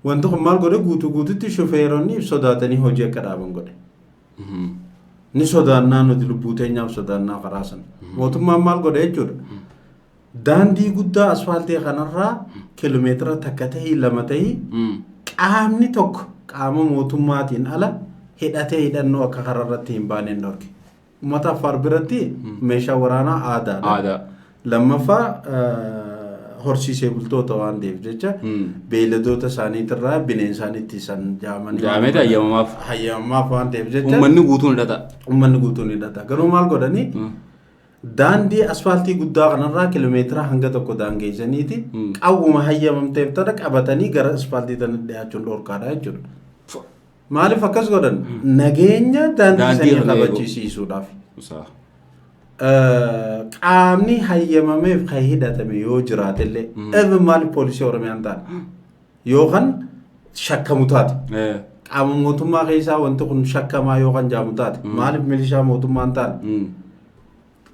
Wanti kun maal godhe? Guutuu guututti shufeeronni sodaatanii hojii akka dhaaban godhe. Ni sodaannaa nuti, lubbuu teenyaaf sodaannaa karaa sana. Mootummaan maal godhe jechuudha? Daandii guddaa asfaaltii kanarraa kiiloomeetira 1 ta'ii 2 ta'ii qaamni tokko qaama mootummaatiin ala hidhatee hidhannoo akka karaa irratti hin baaneen dhorke. Uummata Affaar biratti meeshaa waraanaa aadaadha. Aadaa. Lammaffaa, horsiisee bultoota waan ta'eef jecha beeyladoota isaaniitirraa bineensa ittisan jaamanii Jaameeti hayyamamaaf. Hayyamamaaf waan ta'eef jecha Uummanni guutuun hidhata. Uummanni guutuun hidhata. Garuu maal godhanii, daandii asfaaltii guddaa kanarraa kiiloomeetira hanga tokko daangeessaniiti qawwuma hayyamamteef tana qabatanii gara asfaaltii tana dhiyaachuun dhorkaadha jechuudha. Maaliif akkas godhan? Nageenya daandii Daandii sanii kana eegu. kabachisiisuudhaaf. Qaamni hayyamameef kan hidhatame yoo jiraatellee, even maaliif poolisii Oromiyaan taane yookaan shakkamu taate, qaama mootummaa keessaa wanti kun shakkamaa yookaan jaamu taate, maaliif milishaa mootummaan taane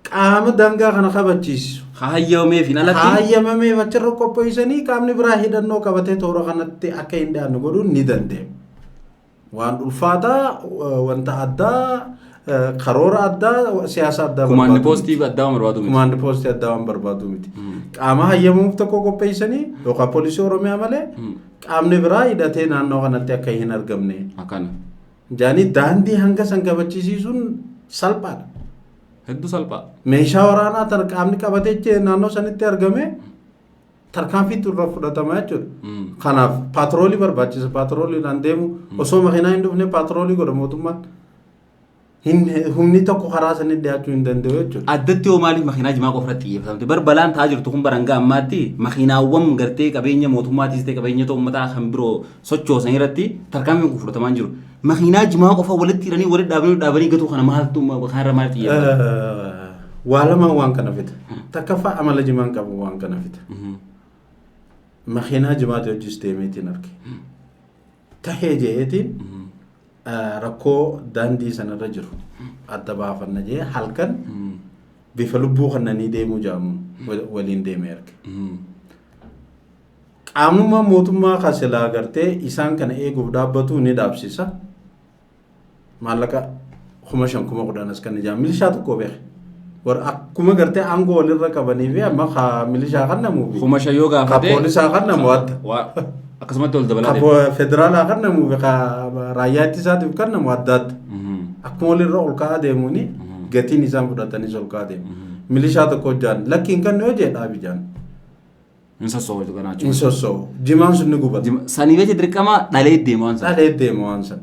qaama daangaa kana kabachiisu Hayyamameef hin alatti. Hayyamameef achirra qopheessanii qaamni biraa hidhannoo qabatee toora kanatti akka hin dhiyaanne godhuun ni danda'ama. Waan ulfaataa, wanta addaa, karoora addaa, siyaasa addaa Kumaandi barbaadu poostii miti. addaa waan barbaadu miti. Kumaandi poostii addaa waan barbaadu miti. Qaama hayyamamuuf tokko qopheessanii yookaan poolisii Oromiyaa malee qaamni biraa hidhatee naannoo kanatti akka hin argamne. Akkana. Jaanii daandii hanga san kabachisiisuun salphaadha. Hedduu salphaa. Meeshaa waraanaa tan qaamni qabatee naannoo sanitti argame tarkaanfiitu irra fudhatama jechuudha. Kanaaf paatroolii barbaachisa. Paatrooliidhaan deemu osoo makiinaa hin dhufne paatroolii godha mootummaan. Humni tokko karaa sanitti dhiyaachuu hin danda'u jechuudha. Addatti hoo maaliif makiinaa jimaa qofa irratti xiyyeeffatamte? Bar balaan ta'aa jirtu kun baranga ammaatti makiinaawwan gartee qabeenya mootummaatis ta'e qabeenya uummataa kan biroo sochoosan irratti tarkaanfiin kun fudhatamaa hin jiru. Makiinaa jimaa qofa walitti hidhanii walitti dhaabanii dhaabanii gatuu kana maaltu kanarra maal xiyyeeffata? Waa lamaan waan kana fida. Takkaffaa, amala jimaan qabu waan kana fida. Makiinaa jimaati hojis deemeetiin arge. Tahee jeetiin rakkoo daandii sanarra jiru adda baafanna jee halkan bifa lubbuu kannanii deemuu jaamuun waliin deemee arge. Qaamummaan mootummaa kan silaa gartee isaan kana eeguuf dhaabbatu ni dhaabsisa. Maallaqa 5,000, 10,000 as kan ijaan milishaa tokko beeke. Warra akkuma gartee aangoo walirra qabanii fi amma ka milishaa kan namuu fi 5,000 yoo ka gaafate poolisaa kan namu adda. Akkasumatti ol dabalaa Ka deema. federaalaa kan namuu fi ka raayyaa ittisaatiif kan namu adda adda. Akkuma walirra ol ka'aa deemuuni gatiin isaan fudhatanis ol ka'aa deemu. Milishaa tokko hojjaan lakkiin kan yoo jee dhaabi jaan. Hin sossoobu kanaa Hin jechuudha. sossoobu. Jimaan sun ni gubata. Sanii beekte dirqama dhalee deema waan sana. Dhalee deema waan sana.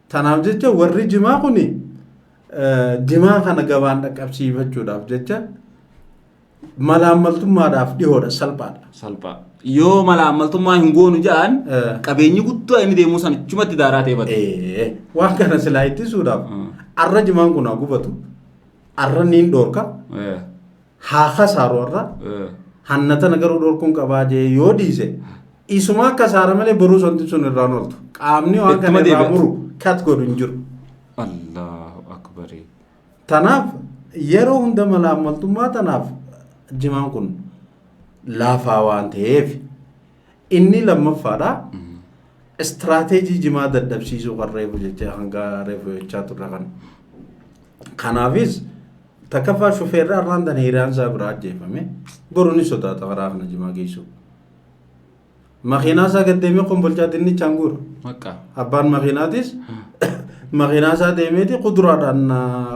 Tanaaf jecha warri jimaa kuni jimaa kana gabaan dhaqqabsiifachuudhaaf jecha Malaammaltummaadhaaf dhihoodha, salphaadha. Salphaa. Yoo malaammaltummaa hin goonu ja'an qabeenyi guddaa inni deemuu san achumatti daaraa ta'e bada. Waan kana silaa ittisuudhaaf arra jimaan kun haa gubatu, arra niin dhoorka, haa kasaaru arra, hanna tana garuu dhorkuun qabaa jee yoo dhiise isuma akka saara malee boruu wanti sun irraan ooltu. Qaamni waan kana Ittuma irraa deebi'a. muru kat godhu hin jiru. Allahu akbar. Tanaaf yeroo hunda malaammaltummaa tanaaf jimaan kun laafaa waan ta'eef inni lammaffaadha. Istiraateejii jimaa dadhabsiisuu kan reefu jechaa hanga reefu jechaa turre kan. Kanaafis takkaffaa shufeerri arraan tana hiriyaan isaa biraa ajjeefame boru ni sodaata karaa kana jimaa geessu. Makiinaa isaa gad deemee kombolchaa dinnichaan guura. Maqaa. Abbaan makiinaatis makiinaa isaa deemeeti kuduraadhaan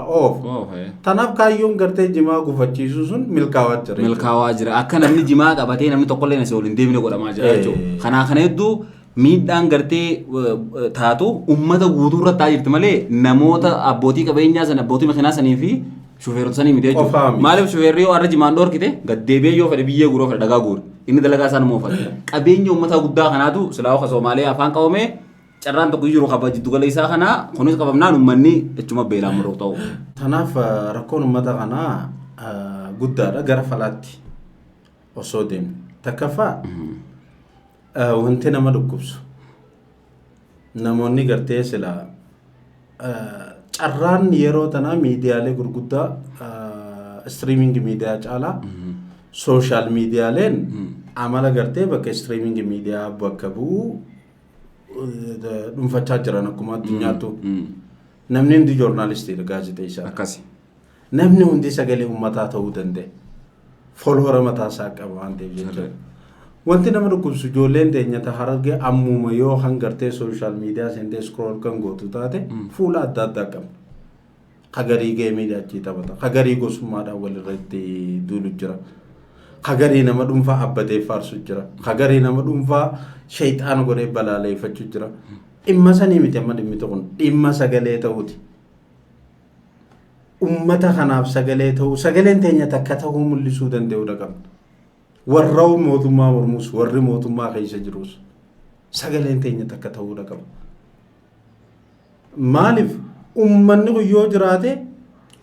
oofa. Oofa. Tanaaf kaayyoon gartee jimaa gufachiisuu sun milkaa'aa jira. Milkaa'aa jira. Akka namni jimaa qabatee namni tokkollee asii ol hin deemne godhamaa jira jechuudha. Kanaa kana hedduu miidhaan gartee taatu uummata guutuu irratti ta'aa jirti malee namoota abbootii qabeenyaa sana abbootii makiinaa sanii fi shufeerota sanii miti Qofaa jechuudha. miti. Maaliif shufeerri yoo har'a jimaan dhorkite gad deebi'ee yoo fedhe biyyee guuroo fedhe dhagaa guure. Inni dalagaa isaa nama oofata. Qabeenya uummataa guddaa kanaatu silaa oka Soomaalee afaan qabamee carraan tokko jiru qaba jiddugala isaa kanaa kunis qabamnaan uummanni achuma beelaan muruu ta'u. Tanaaf rakkoon uummata kanaa guddaadha gara falaatti osoo deemne. Takkaffaa wanti nama dhukkubsu namoonni gartee silaa carraan yeroo tanaa miidiyaalee gurguddaa streaming miidiyaa caalaa social miidiyaaleen amala gartee bakka streaming miidiyaa bakka bu'uu dhuunfachaa jiran akkuma addunyaattu. Namni hundi joornaalistiidha, gaazexeessaadha. Akkasi. Namni hundi sagalee uummataa ta'uu danda'a. Follower mataa isaa qaba waan ta'eef jechuudha. Wanti nama dhukkubsu ijoolleen teenya ta Harargee ammuma yoo kan gartee social miidiyaa seentee scroll kan gootu taate fuula adda addaa qabna. Kagarii geemii achii taphata. Kagarii gosummaadhaan walirratti duulu jira. Kagarii nama dhuunfaa abbatee faarsu jira. Kagarii nama dhuunfaa sheexaana godhee balaaleeffachuu jira. Dhimma sanii miti amma dhimmi kun dhimma sagalee ta'uuti. Ummata kanaaf sagalee ta'uu sagaleen teenya takka ta'uu mul'isuu danda'uudha qabna. Warra mootummaa mormus warri mootummaa keessa jirus sagaleen teenya takka ta'uudha qaba. Maaliif ummanni kun yoo jiraate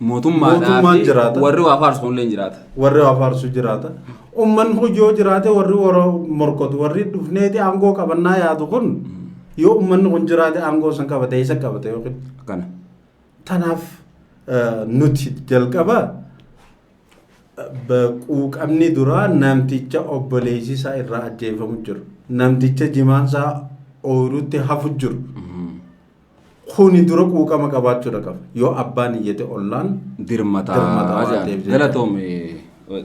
Mootummaadhaa Mootummaan fi jiraata. warri waa faarsu kunillee hin jiraata. Warri waa faarsu jiraata. Ummanni kun yoo jiraate warri warra morkotu warri dhufneeti aangoo qabannaa yaadu kun yoo ummanni kun jiraate aangoo san qabate isa qabate yookiin Akkana. Tanaaf nuti jalqaba quuqamni duraa namticha obboleessi isaa irraa ajjeefamu jiru. Namticha jimaan isaa ooyiruutti hafu jiru. Kuni dura quuqama qabaachuudha qaba. Yoo abbaan iyyate ollaan dirmataa dirmataa waan jedhan. ta'eef jecha. Galatoom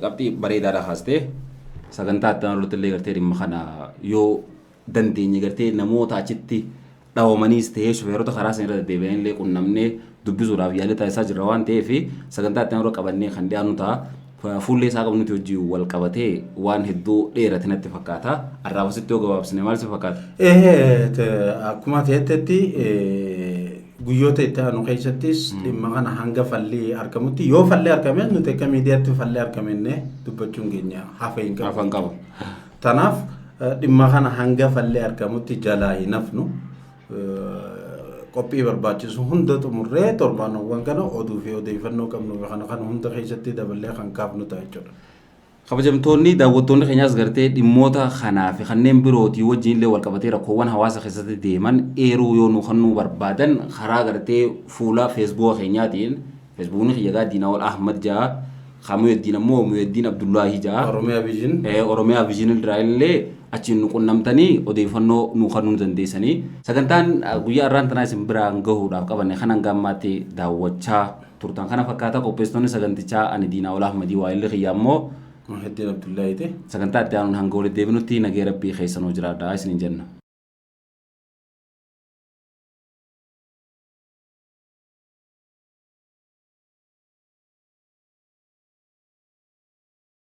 qabxii bareedaadha kaastee sagantaa itti aanu irratti illee gartee dhimma kana yoo dandeenye gartee namoota achitti dhawamaniis ta'ee shufeerota karaa sana irra deddeebi'an illee qunnamnee dubbisuudhaaf yaalii taasisaa jirra waan ta'eef sagantaa itti aanu irra qabannee kan dhiyaannu ta'a. Fuullee isaa qabnuti hojii wal qabatee waan hedduu dheerate natti fakkaata. Har'aaf asitti yoo gabaabsine maal si fakkaata? Akkuma ta'etti guyyoota itti aanu keessattis dhimma kana hanga falli argamutti yoo falli argame nuti akka miidiyaatti falli argamenne dubbachuun keenya hafa hin qabu. Hafa hin qabu. Tanaaf dhimma kana hanga falli argamutti jalaa hin hafnu. Qophii barbaachisu hunda xumurree torbaanowwan kana oduu fi odeeffannoo qabnu kana kana hunda keessatti daballee kan kaafnu ta'a jechuudha. Kabajamtoonni daawwattoonni keenyaas gartee dhimmoota kanaa fi kanneen birootii wajjin illee wal qabatee rakkoowwan hawaasa keessatti deeman eeruu yoo nu kennuu barbaadan karaa gartee fuula feesbuuka keenyaatiin feesbuukni kiyya gaa Diinaawol Ahmad ja'a kan Muyeddin ammoo Muyeddin Abdullaahii ja'a. Oromiyaa Vision. Oromiyaa Vision irraa illee achiin nu qunnamtanii odeeffannoo nu kennuu ni dandeessanii. Sagantaan guyyaa har'aan tanaa isin biraan gahuudhaaf qabanne kan hanga ammaatti daawwachaa turtan kana fakkaata qopheessitoonni sagantichaa ani Diinaawol Ahmadii waa'illi kiyya ammoo Muhiddin Abdullahiiti. Sagantaa itti aanuun hanga walitti deebinutti nagee rabbii keessanuu jiraadhaa isiniin jenna.